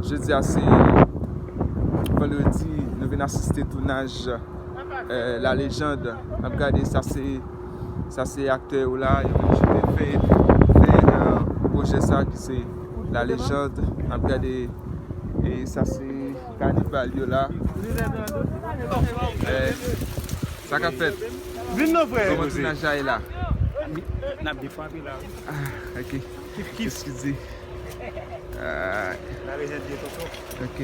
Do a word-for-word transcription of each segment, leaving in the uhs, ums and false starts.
Jodi a se vandredi, nou vin asiste tounaj, eh, La Légende. N ap gade, sa se, sa se aktè yo la, yo vin chite fè, fè, eh, pwojè sa ki se La Légende. N ap gade, e sa se kanibal yo la. Eh, sa k ap fèt? Vin non, frè. Kòman tounaj la ye la? N ap byen frape la. Ah, ok. Kif, kif. Eskize. Ah. La Légende byen, tonton. Ok.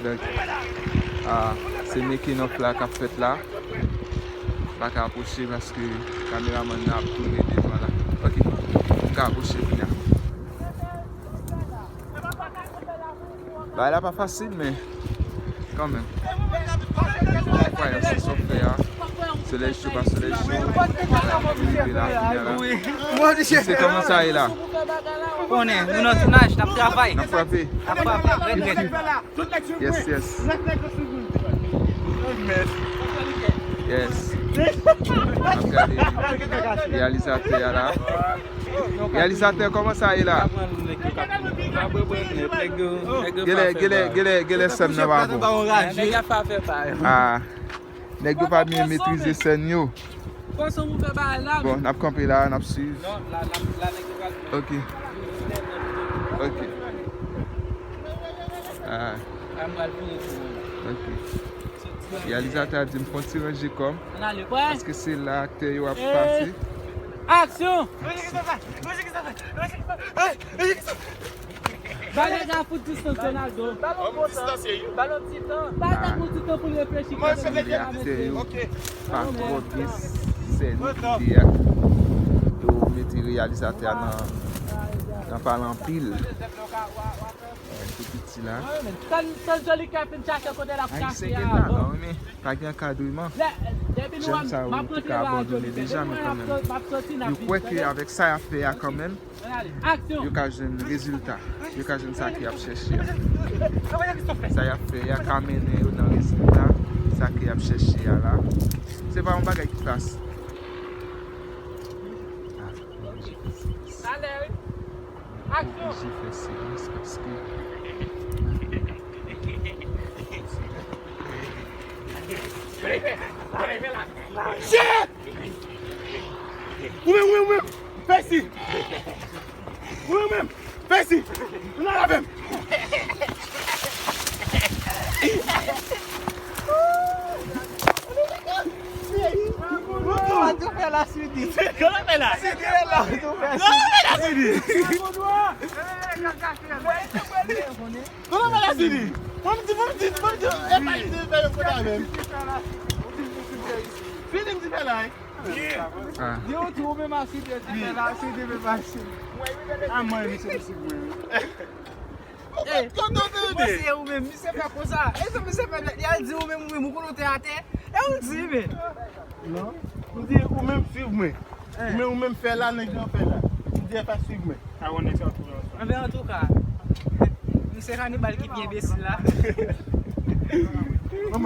Donk, ah, se making of la k ap fèt la. M pa ka apwoche paske kameramann nan ap tounen devan la. Ok, m ka apwoche kounya. Bagay la pa fasil, men kanmenm. Enkwayab, se sa w fè a. Solèy cho pa solèy cho. Rive la, kounya la. Mesye, kòman sa ye la? Konnen, nou nan tounaj, n ap travay. N ap frape. N ap frape, rèd, rèd. Yes, yes. Yes. N ap gade reyalizatè a la. Reyalizatè, kòman sa ye la? Genlè, genlè, genlè, genlè sèn nan pa bon. Ah, nèg yo pa byen metrize sèn yo. Bon, n ap kanpe la, n ap swiv. Ok. Ok. Ah. Ok. Reyalizatè a di m fè yon ti ranje kò m. Paske se la aktè yo ap pase. Aksyon! Ba nèg la fout distans, Ronaldo. Ba l yon ti tan. Ba l yon ti tan pou l reflechi. Aktè yo pa twò byen sènen ide a. Yo mete reyalizatè a nan, nan pale anpil. Ti la. Ayisyen gen talan, wi, men pa gen ankadreman. Jèn sa yo tou ka abandone deja, men kanmenm, yo kwè ke avèk sa y ap fè a kanmenm, yo ka jwenn rezilta. Yo ka jwenn sa ke y ap chèche a. Sa y ap fè a ka mennen yo nan rezilta, sa ke y ap chèche a la. Se pa yon bagay ki fasil. Ah, oblije fè silans. Oblije fè silans paske Shit! Ou menm, ou menm, ou menm! Fè isi! Ou menm, ou menm! Fè isi! Vin al avè m! Ou tou fè la, Sidi. Kòman fè la? Sidi, lè la, ou tou fè, Sidi. Kòman fè la, Sidi? Kote w pral la, Sidi? Fò m di, fò m di, fò m di, e pa li ki te fè yo konn avè m. Fini m di fè la, wi. Ah. Di ou tou, ou menm a Sidi, di fè la, Sidi menm a Sidi. A mwen, misye, misye, mwen. Ou pa t konn tande. Misye, ou menm, misye fè konsa. E sa misye fè, li al di ou menm, ou menm, ou konnen w te atè. E ou di, men. Non. M di, ou menm swiv mwen. Ou menm, ou menm fè la, nèg yo fè la. M di, e pa swiv mwen. Anben, antouka, misye kanibal ki pi enbesil la. Mwen,